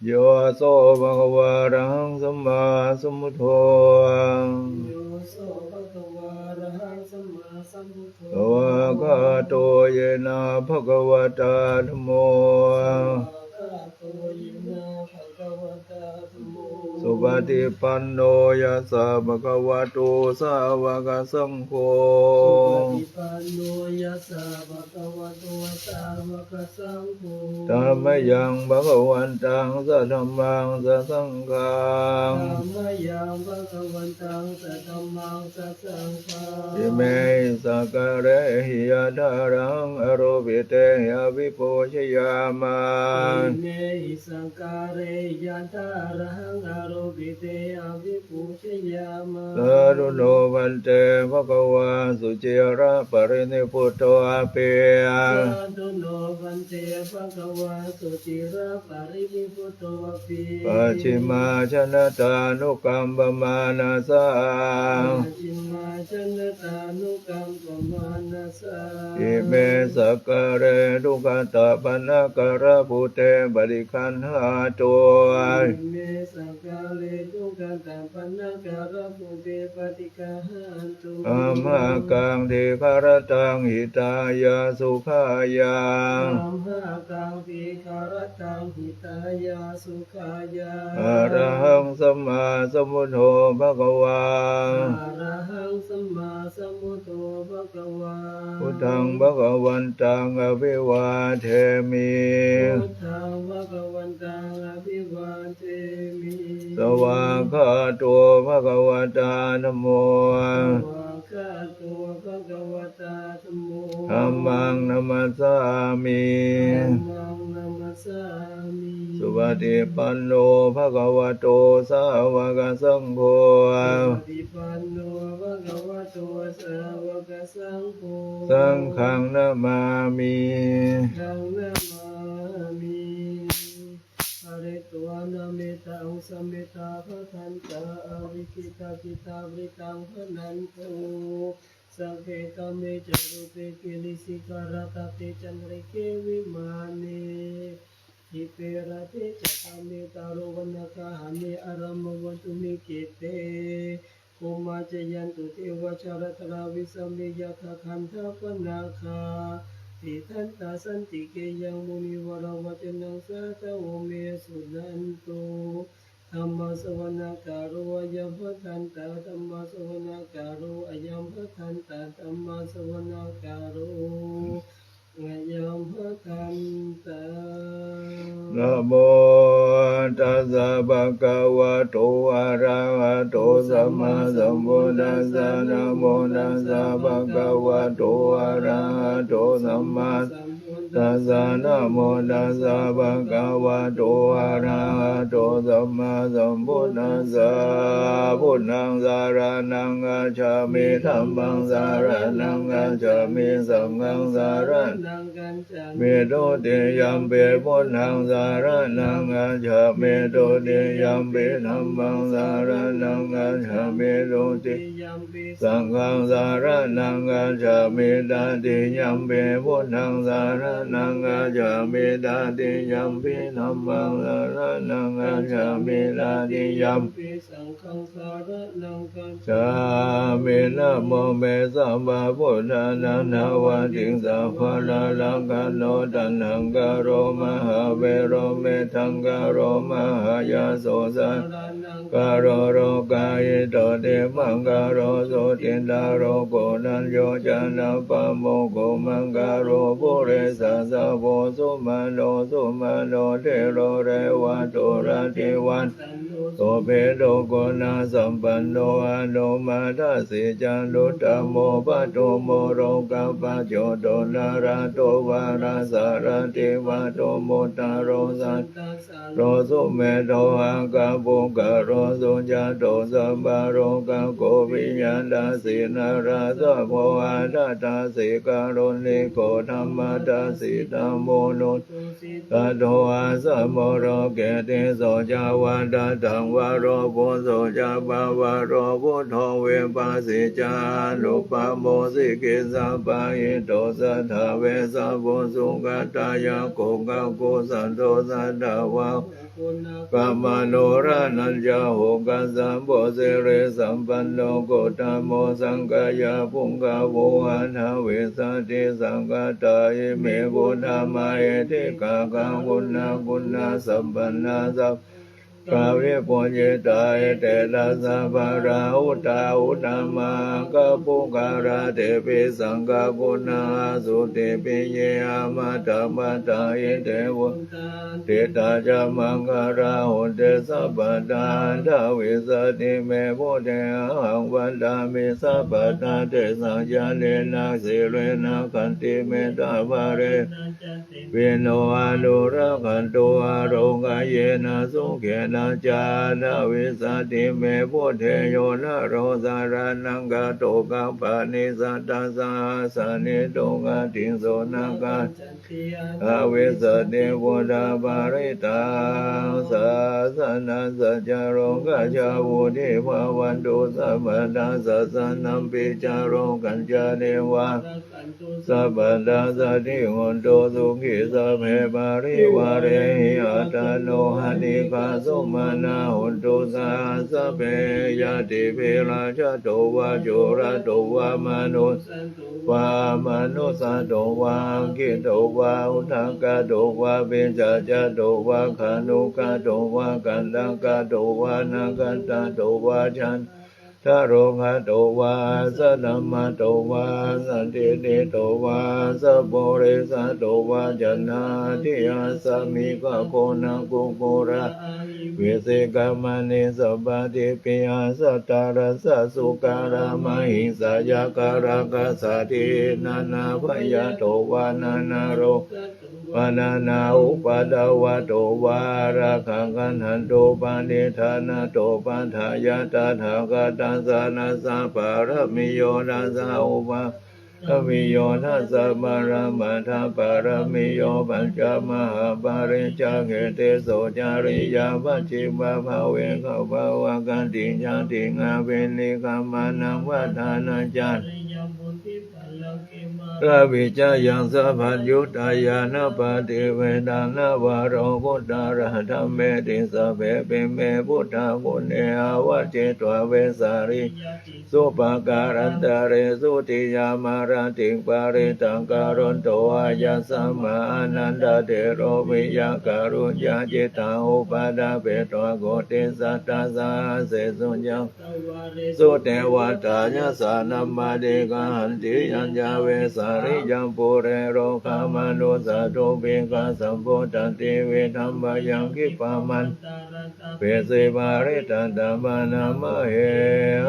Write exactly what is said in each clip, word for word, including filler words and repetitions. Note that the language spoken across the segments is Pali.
Yo so bhagavā arahaṃ sammāsambuddho. Yo so bhagavā arahaṃ sammāsambuddho. Svākkhāto yena bhagavatā dhammo. Svākkhāto yena bhagavatā dhammo. Supaṭipanno yassa bhagavato sāvakasaṅgho. Supaṭipanno yassa bhagavato sāvakasaṅgho. Tammayaṃ bhagavantaṃ sadhammaṃ sasaṅghaṃ. Tammayaṃ bhagavantaṃ sadhammaṃ sasaṅghaṃ. Imehi sakkārehi yathārahaṃ āropitehi abhipūjayāma. Imehi sakkārehi yathārahaṃ āropitehi abhipūjayāma. Sādhu no bhante bhagavā suciraparinibbutopi. Sādhu no bhante bhagavā suciraparinibbutopi. Pacchimājanatānukampamānasā. Pacchimājanatānukampamānasā. Ime sakkāre duggatapaṇṇākārabhūte paṭiggaṇhātu. Ime sakkāre duggatapaṇṇākārabhūte paṭiggaṇhātu. Amhākaṃ dīgharattaṃ hitāya sukhāya. Amhākaṃ dīgharattaṃ hitāya sukhāya. Arahaṃ sammāsambuddho bhagavā. Arahaṃ sammāsambuddho bhagavā. Buddhaṃ bhagavantaṃ abhivādemi. Buddhaṃ bhagavantaṃ abhivādemi. Svākkhāto bhagavatā dhammo. Svākkhāto bhagavatā dhammo. Dhammaṃ namassāmi. Dhammaṃ namassāmi. Supaṭipanno bhagavato sāvakasaṅgho. Supaṭipanno bhagavato sāvakasaṅgho. Saṅghaṃ namāmi. Saṅghaṃ namāmi. Pharitvāna mettaṃ samettā bhadantā avikkhittacittā parittaṃ bhaṇantu. Sagge kāme ca rūpe girisikharataṭe cantalikkhe vimāne, dīpe raṭṭhe ca gāme taruvanagahane gehavatthumhi khette, bhummā cāyantu devā jalathalavisame yakkhagandhabbanāgā, tiṭṭhantā santike yaṃ munivaravacanaṃ sādhavo me suṇantu. Dhammassavanakālo ayambhadantā. Dhammassavanakālo ayambhadantā. Dhammassavanakālo ayambhadantā. Namo tassa bhagavato arahato sammāsambuddhassa. Namo tassa bhagavato arahato sammā tassa. Namo tassa bhagavato arahato sammāsambuddhassa. Buddhaṃ saraṇaṃ gacchāmi. Dhammaṃ saraṇaṃ gacchāmi. Saṅghaṃ saraṇaṃ gacchāmi. Dutiyampi buddhaṃ saraṇaṃ gacchāmi. Dutiyampi dhammaṃ saraṇaṃ gacchāmi. Dutiyampi saṅghaṃ saraṇaṃ gacchāmi. Tatiyampi buddhaṃ saraṇaṃ gacchāmi. Tatiyampi dhammaṃ saraṇaṃ gacchāmi. Tatiyampi saṅghaṃ saraṇaṃ gacchāmi. Namo me sabbabuddhānaṃ dvāitiṃ sabbalālākano taṇhaṅkaro mahāvīro medhaṅkaro mahāyaso saraṇa ṅkaro lokahito dīpaṅkaro jotindharo koṇḍañño janapāmokkho maṅgalo purisattavo sumano sumano dhīro revato rativaḍḍhano sobhito guṇasampanno anomadassī ca uttamo padomo lokapajjoto nārādo varasārathi vatthumattaro satta ro sumedho aggapuggalo sujāto sabbalokaggo piyadassī narāsabho atthadassī kāruṇiko dhammadassī tamonussī saddo asamo loke tisso ca vadattaṃ varo Puggo ca pavaro buddho vipassī ca anupamo sikkhī sabbahito satthā vessabhū sugatāyako kakusandho satthavā kamano ranañca hokasambho sirisampanno gotamo sakyapuggalā aṭṭhavīsati saṅkhāṭā ime buddhamahiddhikā gaṇā guṇaguṇasampanā sabbe sabbe pūjitā ete tassa pārahuttā uttamaṅgapuggalā tepi saṅghaguṇā āsuti piye amatapattā ite vuṭṭhā diṭṭhā ca maṅgalā honti sabbadā aṭṭhavīsati me buddhe ahaṃ vandāmi sabbadā tesaṃ ñāṇena sīlena khantimettābalena ca devi no anurakkhantu ārogayena sukhena ca aṭṭhavīsati me buddhe yo naro saraṇaṃ gato kappāni satasahassanī duggatiṃ so na gacchanti aṭṭhavīsati buddhaparittaṃ. Sāsanassa ca lokassa vuḍḍhī bhavantu sabbadā sāsanampi ca lokañca devā sabbadā saddhiṃ hontu sukhī sabbe parivārehi attāno anīghā sumanā hontu saha sabbehi ñātibhi rājato vā corato vā manussato vā amanussato vā aggito vā udakato vā pisācato vā khāṇukato vā kaṇṭakato vā nakkhattato vā can darogato vā asaddhammato vā asandiṭṭhito vā asappurisato vā caṇḍahatthi-assa-miga-goṇa-kukkura-ahi-vicchika-maṇi sabbadhi-pi-assa-ṭṭhārassa sūkara-mahiṃsa-yakkha-rakkhasādīhi nānābhayato vā nānāro- vā nānāupaddavato vā ārakkhaṃ gaṇhantu. Paṇidhānato paṭṭhāya tathāgatassa dasa pāramiyo dasa upapāramiyo dasa paramatthapāramiyo pañca mahāpariccāge tisso cariyā pacchimabhave gabbhāvakkantiṃ jātiṃ abhinikkhamanaṃ padhānacariyaṃ bodhipallaṅke māravijayaṃ sabbaññutañāṇappaṭi vedanaṃ vā lokuttara dhammeti sabbepime buddhaguṇe āvajjitvā vesāliyā tīsu pākārantaresu tiyāmarattiṃ parittaṃ karonto āyasmā ānandatthero viya kāruññacittaṃ upaṭṭhapetvā koṭisatasahassesu cakkavāḷesu devatā yassāṇampaṭikahanti yaññā vesāliyaṃ pure rogāmanussadubbhikkhasambhūtantividhambhayaṃ khippamantaradhāpesi parittaṃ taṃ bhaṇāma he.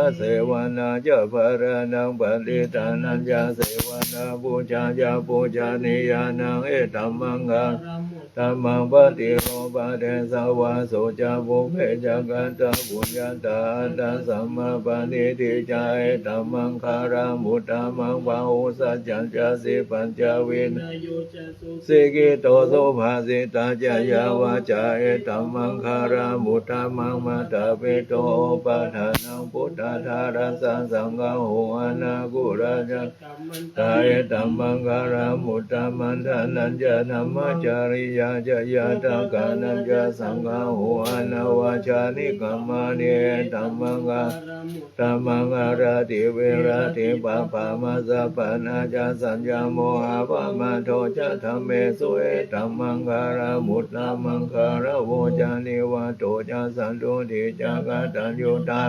Asevanā ca bālānaṃ paṇḍitānañca sevanā pūjā ca pūjanīyānaṃ etammaṅgalamuttamaṃ. Paṭirūpadesavāso ca pubbe ca katapuññatā attasammāpaṇidhi ca etammaṅgalamuttamaṃ. Bāhusaccañca sippañca vinayo ca susikkhito subhāsitā ca yā vācā etammaṅgalamuttamaṃ. Mātāpituupaṭṭhānaṃ puttadārassa saṅgaho anākulā ca kammantā etammaṅgalamuttamaṃ. Dānañca dhammacariyā ca ñātakānañca saṅgaho anavajjāni kammāni etammaṅgalamuttamaṃ. Āratī viratī pāpā majjapānā ca saññamo appamādo ca dhammesu etammaṅgalamuttamaṃ. Gāravo ca nivāto ca santuṭṭhī ca kataññutā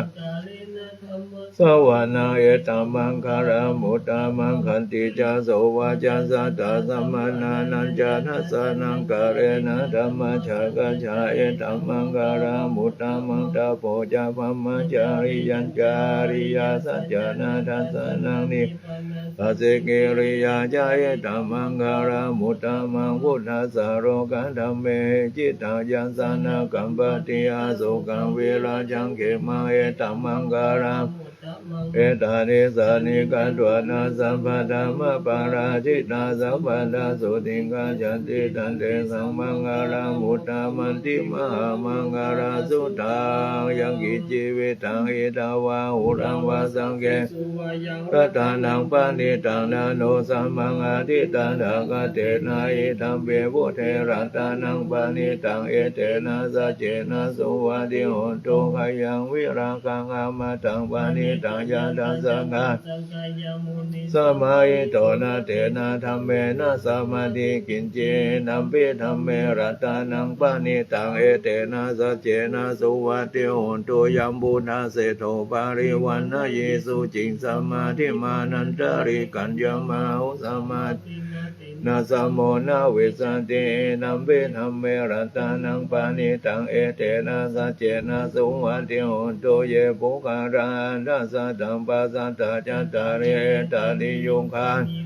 samaṇānaṃ etammaṅgalamuttamaṃ. Khantī ca sovacassatā samaṇānañca dassanaṃ kālena dhammasākacchā etammaṅgalamuttamaṃ. Tapo ca brahmacariyañca ariyasaccāna dassanaṃ nibbānasacchikiriyā ca etammaṅgalamuttamaṃ. Phuṭṭhassa lokadhammehi cittaṃ yassa na kampati asokaṃ virajaṃ khemaṃ etammaṅgalamuttamaṃ. Etādisāni katvāna sabbatthamaparājitā sabbattha sotthiṃ gacchanti tantesaṃ maṅgalamuttamanti. Mahāmaṅgalasuttaṃ. Yaṅkiñci vittaṃ idha vā huraṃ vā saggesu vā yaṃ ratanaṃ paṇītaṃ na no samaṃ atthi tathāgatena idampi buddhe ratanaṃ paṇītaṃ etena saccena suvatthi hotu. Khayaṃ virāgaṃ amataṃ paṇītaṃ yadajjhagā samāhito na tena dhammena samatthi kiñci idampi dhamme ratanaṃ paṇītaṃ etena saccena suvatthi hotu. Yambuddhaseṭṭho parivaṇṇayī suciṃ samādhimānantarikaññamāhu samādhinā tena samo na vijjati idampi dhamme ratanaṃ paṇītaṃ etena saccena suvatthi hotu. Ye puggalā aṭṭha sataṃ pasatthā cattāri etāni yugāni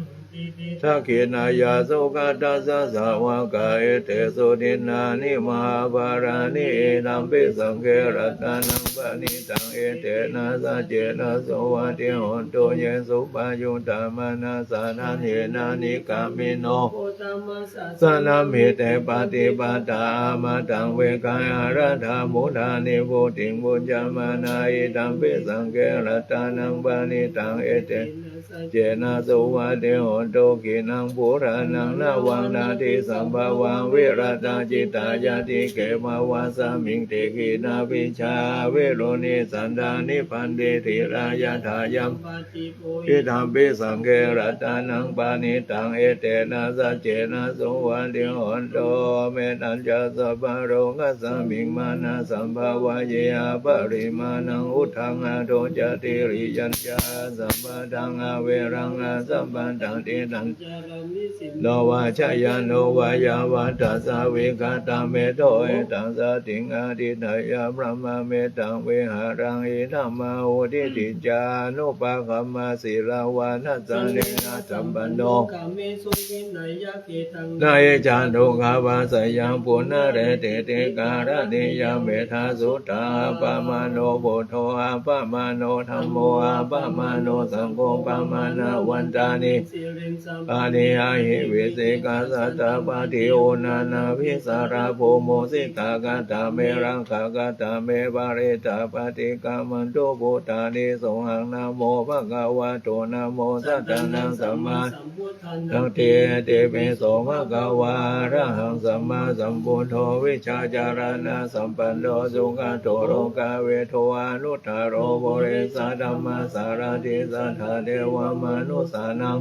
dakkhiṇāya sugatassa sāvakā etesu dinnāni mahapphalāni idampi saṅghe ratanaṃ paṇītaṃ etena saccena suvatthi hotu. Ye suppayuttā manasā daḷhena nikkāmino gotamasāsanamhi te pattipattā amataṃ vigayha laddhā mudhā nibbutiṃ bhuñjamānā idampi saṅghe ratanaṃ paṇītaṃ etena saccena suvatthi hotu. Khīṇaṃ purāṇaṃ navaṃ natthi sambhavaṃ virattacittāyatike bhavasmiṃ te khīṇabījā aviruḷhichandā nibbanti dhīrā yathāyampadīpo idampi saṅghe ratanaṃ paṇītaṃ etena saccena suvatthi hotu. Mettañca sabbalokasmiṃ mānasambhāvaye aparimāṇaṃ uddhaṃ adho ca tiriyañca asambādhaṃ averaṃ asapattaṃ. Tiṭṭhañcaraṃ nisinno vā sayāno vā yāvatassa vigatamiddho etaṃ satiṃ adhiṭṭheyya brahmametaṃ vihāraṃ idhamāhu. Diṭṭhiñca anupagamma sīlavā dassanena sampanno kāmesu vineyya gedhaṃ na hi jātu gabbhaseyyaṃ punaretīti. Karaṇīyam ettha suddhā appamāṇo buddho appamāṇo dhammo appamāṇo saṅgho pamāṇavantāni siriṃsapāni ahi vicchikā satapadī uṇṇānābhī sarabū mūsikā. Katā me rakkhā katā me parittā paṭikkamantu bhūtāni. Sohaṃ namo bhagavato namo sattannaṃ sammā sambuddhānaṃ. Itipi so bhagavā arahaṃ sammāsambuddho vijjācaraṇasampanno sugato lokavidū anuttaro purisadammasārathi satthā devamanussānaṃ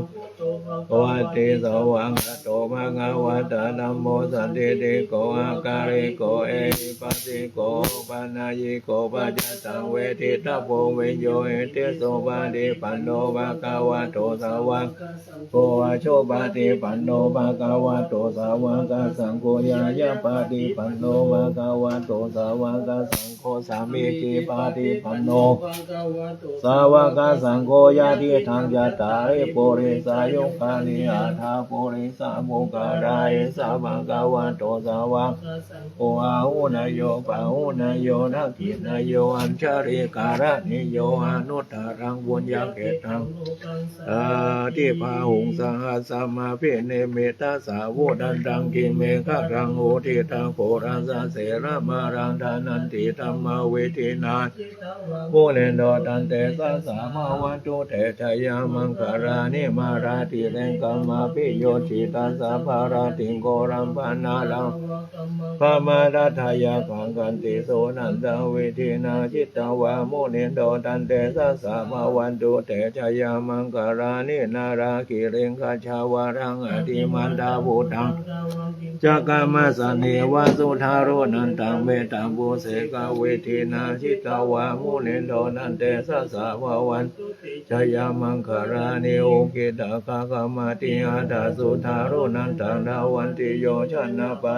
bhagavato svākkhāto bhagavatā dhammo sandiṭṭhiko akāliko ehipassiko opanayiko paccattaṃ veditabbo viññūhīti. Supaṭipanno bhagavato sāvaka saṅgho ujupaṭipanno bhagavato sāvakasaṅgho ñāyapaṭipanno bhagavato sāvakasaṅgho sāmīcipaṭipanno bhagavato sāvakasaṅgho yadidaṃ cattāri purisayugāni aṭṭha purisapuggalā esa bhagavato sāvakasaṅgho āhuneyyo pāhuneyyo dakkhiṇeyyo añjalikaraṇīyo anuttaraṃ puññakkhettaṃ lokassāti. Bāhuṃ sahassamabhinimmitasāvudhantaṃ girimekhalaṃ uditaghorasasenamāraṃ dānādidhammavidhinā jitavā munindo tantejasā bhavatu te jayamaṅgalāni. Mārātirekamabhiyujjhitasabbarattiṃ ghorampanāḷavakamakkhamathaddhayakkhaṃ khantīsudantavidhinā jitavā munindo tantejasā bhavatu te jayamaṅgalāni. Nāḷāgiriṃ gajavaraṃ atimattabhūtaṃ dāvaggicakkamasanīva sudāruṇantaṃ mettambusekavidhinā jitavā munindo tantejasā bhavatu te jayamaṅgalāni. Ukkhitta Sahagatā, aṭṭhāgīrakaṃ atiandhasuddhāvāro, nandaṃ dāvaggicakkamasanīva,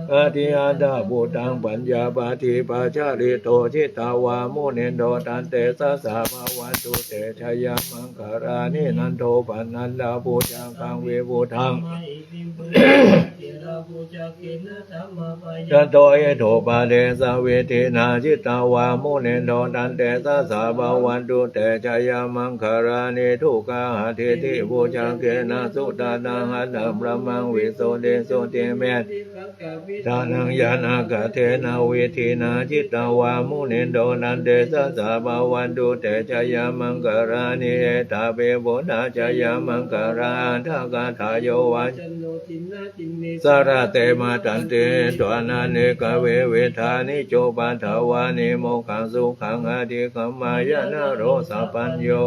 sopāga atiandhabhūtaṃ paññāpadīpajalito, jitavā munindo taṃ tejasā bhavatu te jayamaṅgalāni. Nandopanandabhujagaṃ vibudhaṃ mahiddhiṃ, iddhūpadesavidhinā jitavā munindo, taṃ tejasā bhavatu te jayamaṅgalāni. Duggāhadiṭṭhibhujagena sudaṭṭhahatthaṃ, brahmaṃ visuddhijutimiddhibakābhidhānaṃ, ñāṇāgadena vidhinā jitavā munindo, taṃ tejasā bhavatu te jayamaṅgalāni. Etāpi buddhajayamaṅgalaaṭṭhagāthā, yo vācano dinadine sarate matandī, hitvānanekavividhāni cupaddavāni, mokkhaṃ sukhaṃ adhigameyya naro sapañño.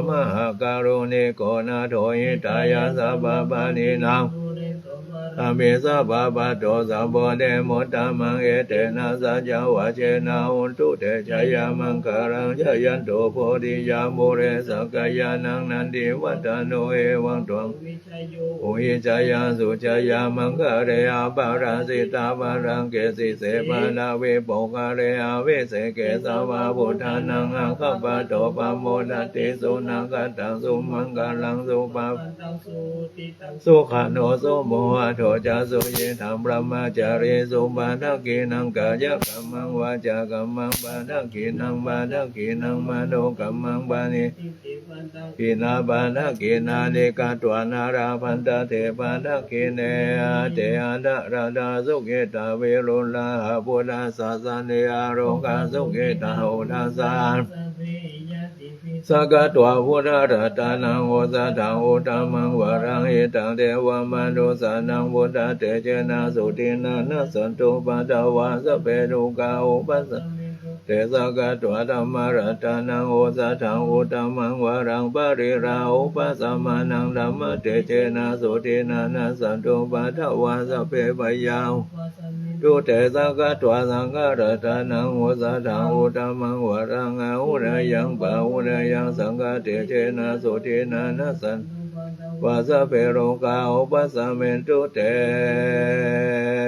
Mahākāruṇiko nātho, hitāya sabbapāṇinaṃ, pūretvā pāramī sabbā, patto sambodhimuttamaṃ, etena saccavajjena, hotu te jayamaṅgalaṃ. Jayanto bodhiyā mūle, sakyānaṃ nandivaḍḍhano, evaṃ tvaṃ vijayo hohi, jayassu jayamaṅgale, aparājitapallaṅke, sīse paṭhavipokkhare, abhiseke sabbabuddhānaṃ, aggappatto pamodati. Sunakkhattaṃ sumaṅgalaṃ, supabhātaṃ suhuṭṭhitaṃ, sukhaṇo sumuhutto ca, suyiṭṭhaṃ brahmacārisu, padakkhiṇaṃ kāyakammaṃ, vācākammaṃ padakkhiṇaṃ, padakkhiṇaṃ manokammaṃ, paṇidhī te padakkhiṇā, padakkhiṇāni katvāna, labhantatthe padakkhiṇe. Te atthaladdhā sukhitā, viruḷhā buddhasāsane, arogā sukhitā hotha, saha sabbehi ñātibhi. Sakkatvā buddharatanaṃ, osathaṃ uttamaṃ varaṃ, hitaṃ devamanussānaṃ, buddhatejena sotthinā, nassantupaddavā sabbe, dukkhā vūpasamentu te. Sakkatvā dhammaratanaṃ, osathaṃ uttamaṃ varaṃ, pariḷāhūpasamanaṃ, dhammatejena sotthinā, nassantupaddavā sabbe, bhayā vūpasamentu te. Sakkatvā saṅgharatanaṃ, osathaṃ uttamaṃ varaṃ, āhuneyyaṃ pāhuneyyaṃ, saṅghatejena sotthinā, nassantupaddavā sabbe, rogā vūpasamentu te.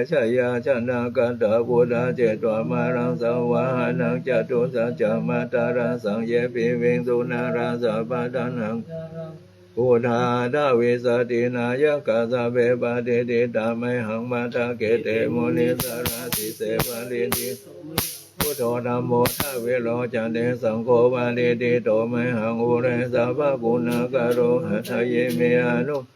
Jayāsanāgatā buddhā, jetvā māraṃ savāhanaṃ, catusaccāmatarasaṃ, ye piviṃsu narāsabhā. Taṇhaṅkarā buddhā, aṭṭhavīsati nāyakā, sabbe patiṭṭhitā mayhaṃ, matthake te munissarā. Sīse patiṭṭhito buddho, dhammo dvilocane, saṅgho patiṭṭhito mayhaṃ, ure sabbaguṇākaro. Hadaye me anuruddho,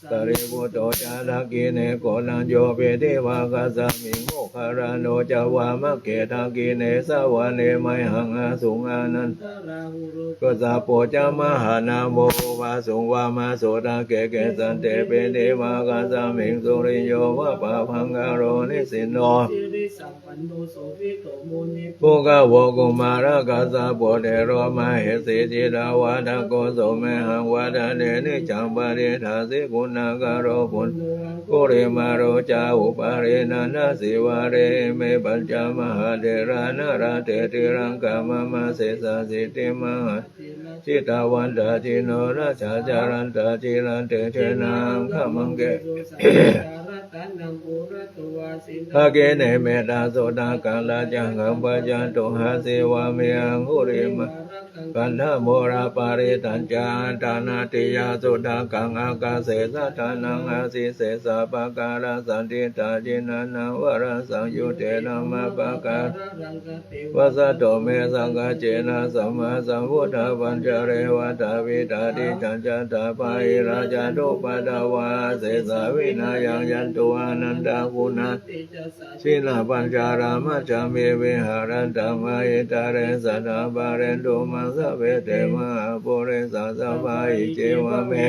sārīputto ca dakkhiṇe, koṇḍañño piṭṭhibhāgasmiṃ, moggallāno ca vāmake. Dakkhiṇe savane mayhaṃ, āsuṃ ānandarāhulā, kassapo ca mahānāmo, ubhāsuṃ vāmasotake. Kesante piṭṭhibhāgasmiṃ, suriyo va pabhaṅkaro, nisinno sirisampanno, sobhito munipuṅgavo. Kumārakassapo thero, mahesī cittavādako, so mayhaṃ vadane niccaṃ, patiṭṭhāsi guṇākaro. Puṇṇo aṅgulimālo ca, upālī nandasīvalī, ime pañca mahātherā, nalāṭe tilakā mama. Sesāsīti mahātherā, jitavanto jinorasā, jalantā ciraṃ tejena, aṅgamaṅgesu saṅghanā. Ratanaṃ purato āsi, dakkhiṇe mettasuttakaṃ, dhajaggaṃ pacchato āsi, vāme aṅgulimālakaṃ. Khandhamoraparittañca, āṭānāṭiyasuttakaṃ, ākāse chadanaṃ āsi, sesā pākārasaṇṭhitā. Jinā nānāvarasaṃyuttā, nānāprākāralaṅkatā, vasato me sakiccena, sammāsambuddhapañjare. Vātapittādisañjātā, bāhirajjhattupaddavā, asesā vinayaṃ yantu, Anantaguṇāti ca sacchinapañjaramajjhamhi viharantaṃ mahītale sadā pālentu maṃ sabbe te mahāpurisāsabhā. Icceva me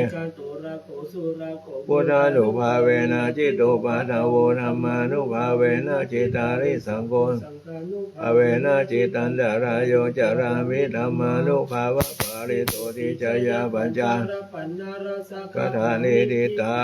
buddhānubhāvena jitupaddavo dhammānubhāvena jitārisaṅgho bhāvena jitantarāyo carāmi dhammānubhāvapālito ticcañāpacca kkhandhāni diṭṭhā.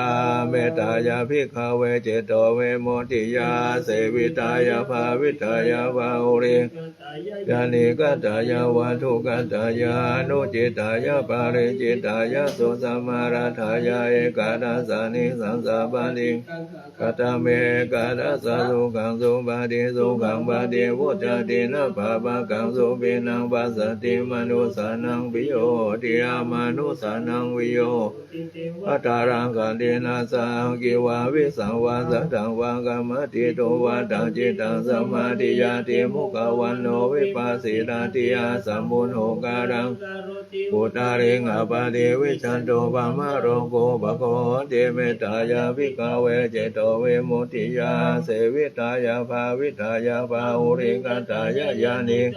Mettāya bhikkhave cetovimuttiyā sevitāya bhāvitāya bahulīkatāya yānīkatāya vatthukatāya anucittāya paricitāya susamāraddhāya ekādasānisaṃsā paṭiggaṇhā. Katame ekādasa? Sukhaṃ supati, sukhaṃ paṭibujjhati, na pāpakaṃ supinaṃ passati, manussānaṃ piyo hoti, amanussānaṃ piyo hoti, devatā rakkhanti, nāssa aggi vā visaṃ vā satthaṃ vā kamati, tuvaṭaṃ cittaṃ samādhiyati, mukhavaṇṇo vippasīdati, asammūḷho kālaṃ karoti, uttariṃ appaṭivijjhanto brahmalokūpago hoti. Mettāya bhikkhave cetovimuttiyā sevitāya bhāvitāya bahulīkatāya yānī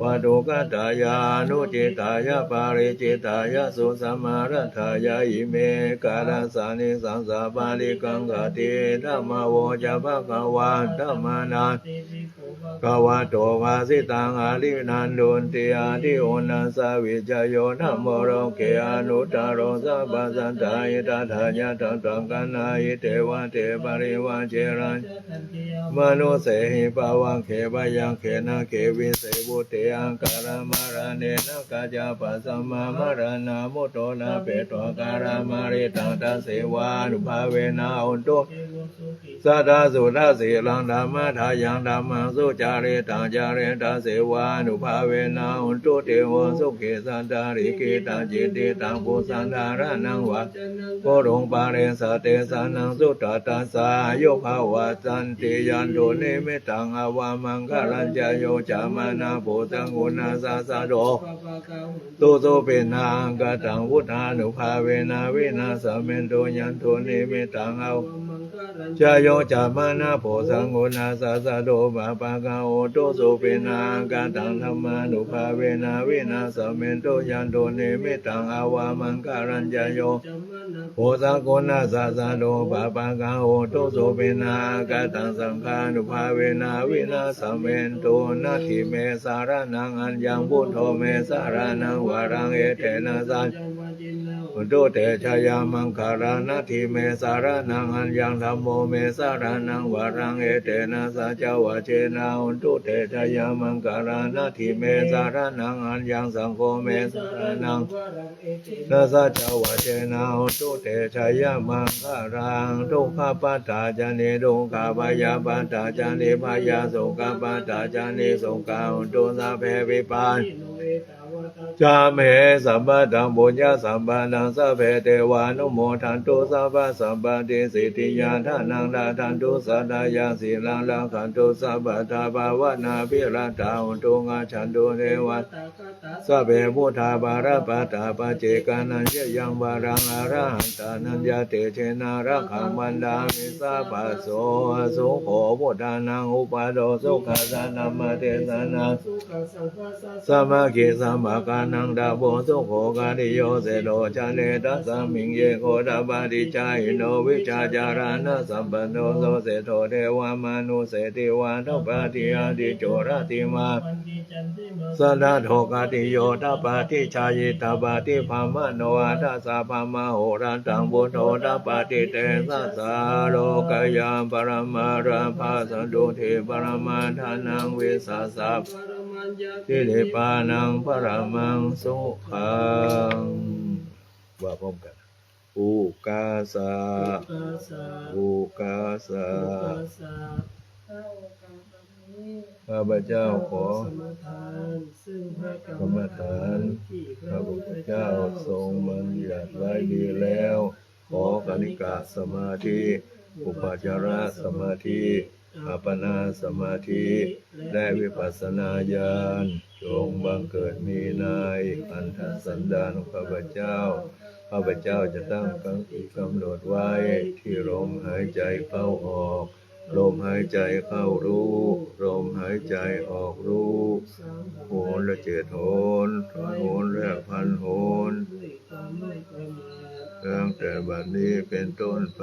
vatthukatāya anucittāya paricitāya susamāraddhāya ime ekādasānisaṃsā paṭiggaṇhati. Idamavoca bhagavā. Samaṇāni bhikkhū bhagavato bhāsitaṃ abhinandunti. Atthi uṇhissavijayo dhammo loke anuttaro sabbasattahitatthāya. Tathāgataṃ gaṇhāhi devate parivajje rājadaṇḍe. Amanussehi pāvake byagghe nāge vise bhūte akālamaraṇena kañcāpi passaṃ maraṇā mutto na petvā kālamāritaṃ. Tasseva ānubhāvena hotu devo sukhī sadā suddhasīlaṃ dhammadāyaṃ dhammaṃ sucaritaṃ care. Tasseva ānubhāvena hotu devo sukhī sadā likkhitacitti taṃ pubbaṃ dhāraṇaṃ vā guruṃ pārena tesānaṃ suttaṃ. Tassāyugavassanti yandunnimittaṃ avamaṅgalañca yo cāmanāpo sakuṇassa saddo dussupinaṃ akantaṃ buddhānubhāvena vināsamentu. Yandunnimittaṃ avamaṅgalañca yo cāmanāpo sakuṇassa saddo pāpaggaho dussupinaṃ akantaṃ dhammānubhāvena vināsamentu. Yandunnimittaṃ avamaṅgalañca yo cāmanāpo sakuṇassa saddo pāpaggaho dussupinaṃ akantaṃ saṅghānubhāvena vināsamentu. Natthi me saraṇaṃ aññaṃ buddho me saraṇaṃ varaṃ etena saccavajjena hontu te jayamaṅgalaṃ. Natthi me saraṇaṃ aññaṃ dhammo me saraṇaṃ varaṃ etena saccavajjena hontu te jayamaṅgalaṃ. Natthi me saraṇaṃ aññaṃ saṅgho me saraṇaṃ varaṃ etena saccavajjena hontu te jayamaṅgalaṃ. Dukkhappattā ca niddukkhā bhayappattā ca nibbhayā sokappattā ca nissokā hontu sabbepi pāṇino. Ettāvatā ca amhehi sambhataṃ puññasampadaṃ sabbe devānumodantu sabbasampattisiddhiyā. Dānaṃ dadantu saddhāya sīlaṃ rakkhantu sabbadā bhāvanābhiratā hontu gacchantu devatāgatā. Sabbe buddhā balappattā paccekānañca yaṃ balaṃ arahantānañca tejena rakkhaṃ bandhāmi sabbaso. Sukho buddhānaṃ uppādo sukhā saddhammadesanā sukho saṅghassa sāmaggī sabbakānaṃ tapo sukho. Khariyo seṭṭho jāne tasmiṃ ye gotapāti jahino vijjācaraṇasampanno so seṭṭho devamanussesi vā tapati ādicco rattimābhāti candimā santāno khariyo tapati jhāyī tapati brāhmaṇo athassa brahmahorattaṃ buddho tapati tejasā. Lokāya paramā lābhā santuṭṭhī paramā dhanaṃ vissāsā paramā ñātī nibbānaṃ paramaṃ sukhaṃ. ว่าพร้อมกัน Okāsa. Okāsa. Okāsa. Okāsa. ณ โอกาสบัดนี้ ข้าพเจ้าขอ สมาทาน ซึ่งพระกรรมฐาน กรรมฐาน ที่พระพุทธเจ้าทรงบัญญัติไว้ดีแล้ว ขอคณิกะสมาธิ อุปจารสมาธิ อัปปนาสมาธิ และวิปัสสนาญาณ จงบังเกิดมีในขันธสันดานของข้าพเจ้า ข้าพเจ้าจะตั้งกำหนดไว้ที่ลมหายใจเข้าออก ลมหายใจเข้ารู้ ลมหายใจออกรู้ หนละเจ็ดหน พันหนและพันหน ตั้งแต่บัดนี้เป็นต้นไป